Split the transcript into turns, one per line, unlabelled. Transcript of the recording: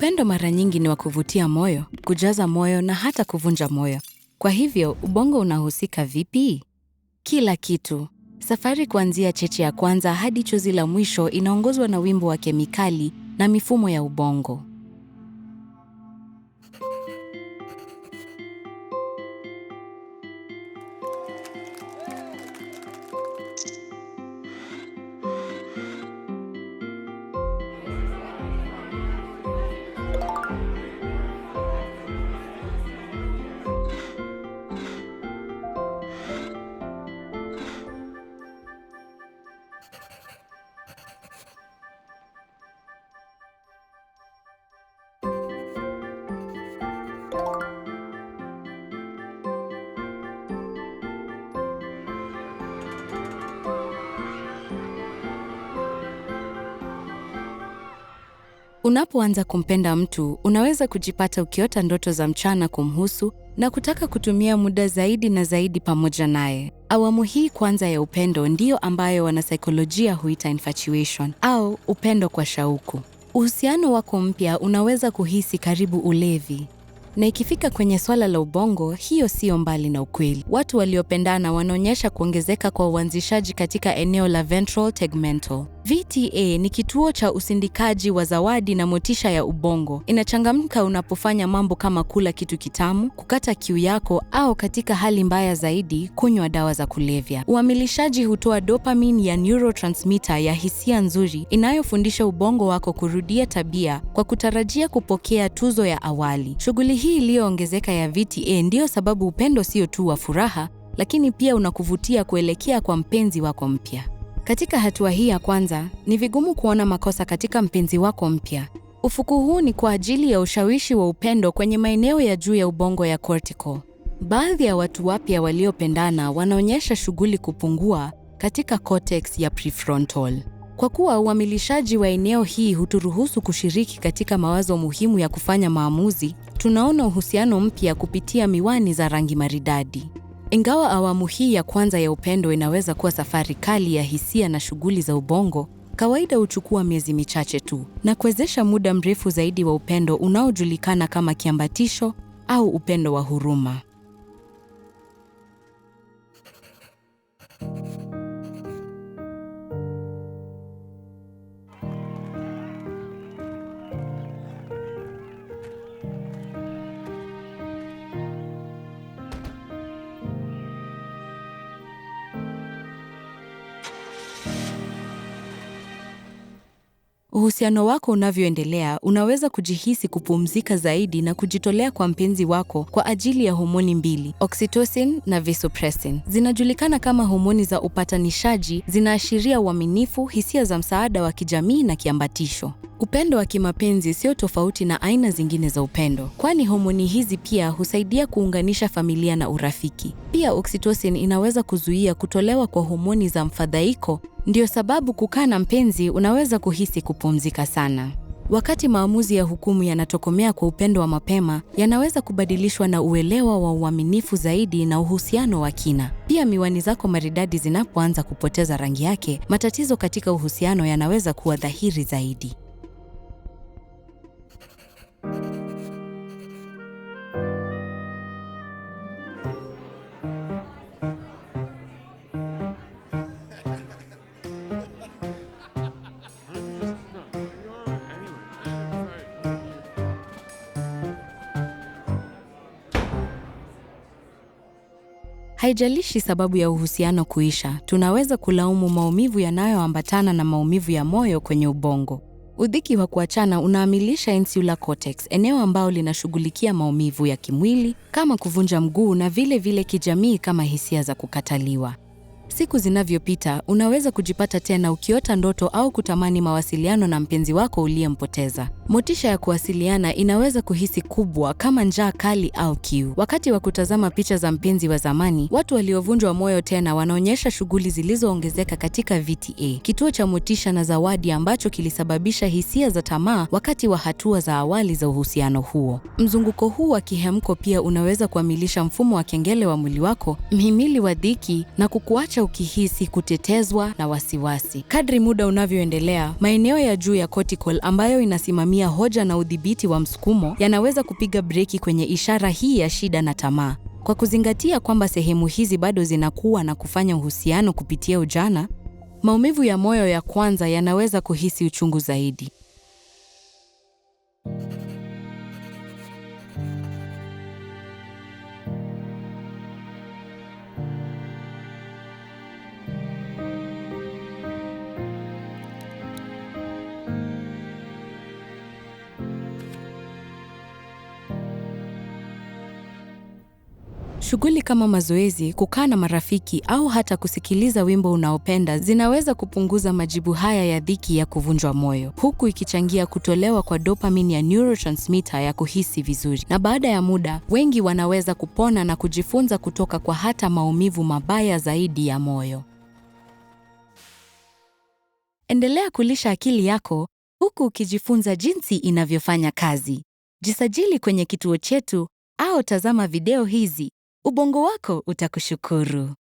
Upendo mara nyingi ni wa kuvutia moyo, kujaza moyo na hata kuvunja moyo. Kwa hivyo, ubongo unahusika vipi? Kila kitu. Safari kuanzia cheche ya kwanza hadi chozi la mwisho inaongozwa na wimbo wa kemikali na mifumo ya ubongo. Unapoanza kumpenda mtu, unaweza kujipata ukiota ndoto za mchana kumhusu na kutaka kutumia muda zaidi na zaidi pamoja naye. Awamu hii kwanza ya upendo ndiyo ambayo wanasaikolojia huita infatuation au upendo kwa shauku. Uhusiano wako mpya unaweza kuhisi karibu ulevi. Na ikifika kwenye swala la ubongo, hiyo siyo mbali na ukweli. Watu waliopendana wanaonyesha kuongezeka kwa uanzishaji katika eneo la ventral tegmental. VTA ni kituo cha usindikaji wa zawadi na motisha ya ubongo. Inachangamka unapofanya mambo kama kula kitu kitamu, kukata kiu yako au katika hali mbaya zaidi, kunywa dawa za kulevya. Uamilishaji hutoa dopamine ya neurotransmitter ya hisia nzuri inayofundisha ubongo wako kurudia tabia kwa kutarajia kupokea tuzo ya awali. Shughuli hii iliyoongezeka ya VTA ndiyo sababu upendo sio tu wa furaha, lakini pia unakuvutia kuelekea kwa mpenzi wako mpya. Katika hatua hii ya kwanza, ni vigumu kuona makosa katika mpenzi wako mpya. Ufuku huu ni kwa ajili ya ushawishi wa upendo kwenye maeneo ya juu ya ubongo ya cortical. Baadhi ya watu wapya waliopendana wanaonyesha shughuli kupungua katika cortex ya prefrontal. Kwa kuwa uamilishaji wa eneo hii huturuhusu kushiriki katika mawazo muhimu ya kufanya maamuzi, tunaona uhusiano mpya kupitia miwani za rangi maridadi. Ingawa awamu hii ya kwanza ya upendo inaweza kuwa safari kali ya hisia na shughuli za ubongo, kawaida huchukua miezi michache tu na kuwezesha muda mrefu zaidi wa upendo unaojulikana kama kiambatisho au upendo wa huruma. Uhusiano wako unavyoendelea, unaweza kujihisi kupumzika zaidi na kujitolea kwa mpenzi wako kwa ajili ya homoni mbili, oxytocin na vasopressin. Zinajulikana kama homoni za upatanishaji, zinaashiria uaminifu, hisia za msaada wa kijamii na kiambatisho. Upendo wa kimapenzi sio tofauti na aina zingine za upendo, kwani homoni hizi pia husaidia kuunganisha familia na urafiki. Pia oxytocin inaweza kuzuia kutolewa kwa homoni za mfadhaiko. Ndiyo sababu kukaa na mpenzi unaweza kuhisi kupumzika sana. Wakati maamuzi ya hukumu yanatokomea kwa upendo wa mapema, yanaweza kubadilishwa na uelewa wa uaminifu zaidi na uhusiano wa kina. Pia miwani zako maridadi zinapoanza kupoteza rangi yake, matatizo katika uhusiano yanaweza kuwa dhahiri zaidi. Haijalishi sababu ya uhusiano kuisha, tunaweza kulaumu maumivu yanayoambatana na maumivu ya moyo kwenye ubongo. Udhiki wa kuachana unaamilisha insular cortex, eneo ambalo linashughulikia maumivu ya kimwili kama kuvunja mguu na vile vile kijamii kama hisia za kukataliwa. Siku zinavyopita, unaweza kujipata tena ukiota ndoto au kutamani mawasiliano na mpenzi wako uliyempoteza. Motisha ya kuwasiliana inaweza kuhisi kubwa kama njaa kali au kiu. Wakati wa kutazama picha za mpenzi wa zamani, watu waliovunjwa moyo tena wanaonyesha shughuli zilizoongezeka katika VTA, kituo cha motisha na zawadi ambacho kilisababisha hisia za tamaa wakati wa hatua za awali za uhusiano huo. Mzunguko huu wa kihemko pia unaweza kuamilisha mfumo wa kengele wa mwili wako, mhimili wa dhiki na kukuacha kukuacha ukihisi kutetezwa na wasiwasi. Kadri muda unavyoendelea, maeneo ya juu ya cortical ambayo inasimamia hoja na udhibiti wa msukumo yanaweza kupiga breki kwenye ishara hii ya shida na tamaa. Kwa kuzingatia kwamba sehemu hizi bado zinakuwa na kufanya uhusiano kupitia ujana, maumivu ya moyo ya kwanza yanaweza kuhisi uchungu zaidi. Shughuli kama mazoezi, kukaa na marafiki au hata kusikiliza wimbo unaopenda zinaweza kupunguza majibu haya ya dhiki ya kuvunjwa moyo, huku ikichangia kutolewa kwa dopamine ya neurotransmitter ya kuhisi vizuri. Na baada ya muda, wengi wanaweza kupona na kujifunza kutoka kwa hata maumivu mabaya zaidi ya moyo. Endelea kulisha akili yako huku ukijifunza jinsi inavyofanya kazi. Jisajili kwenye kituo chetu au tazama video hizi. Ubongo wako utakushukuru.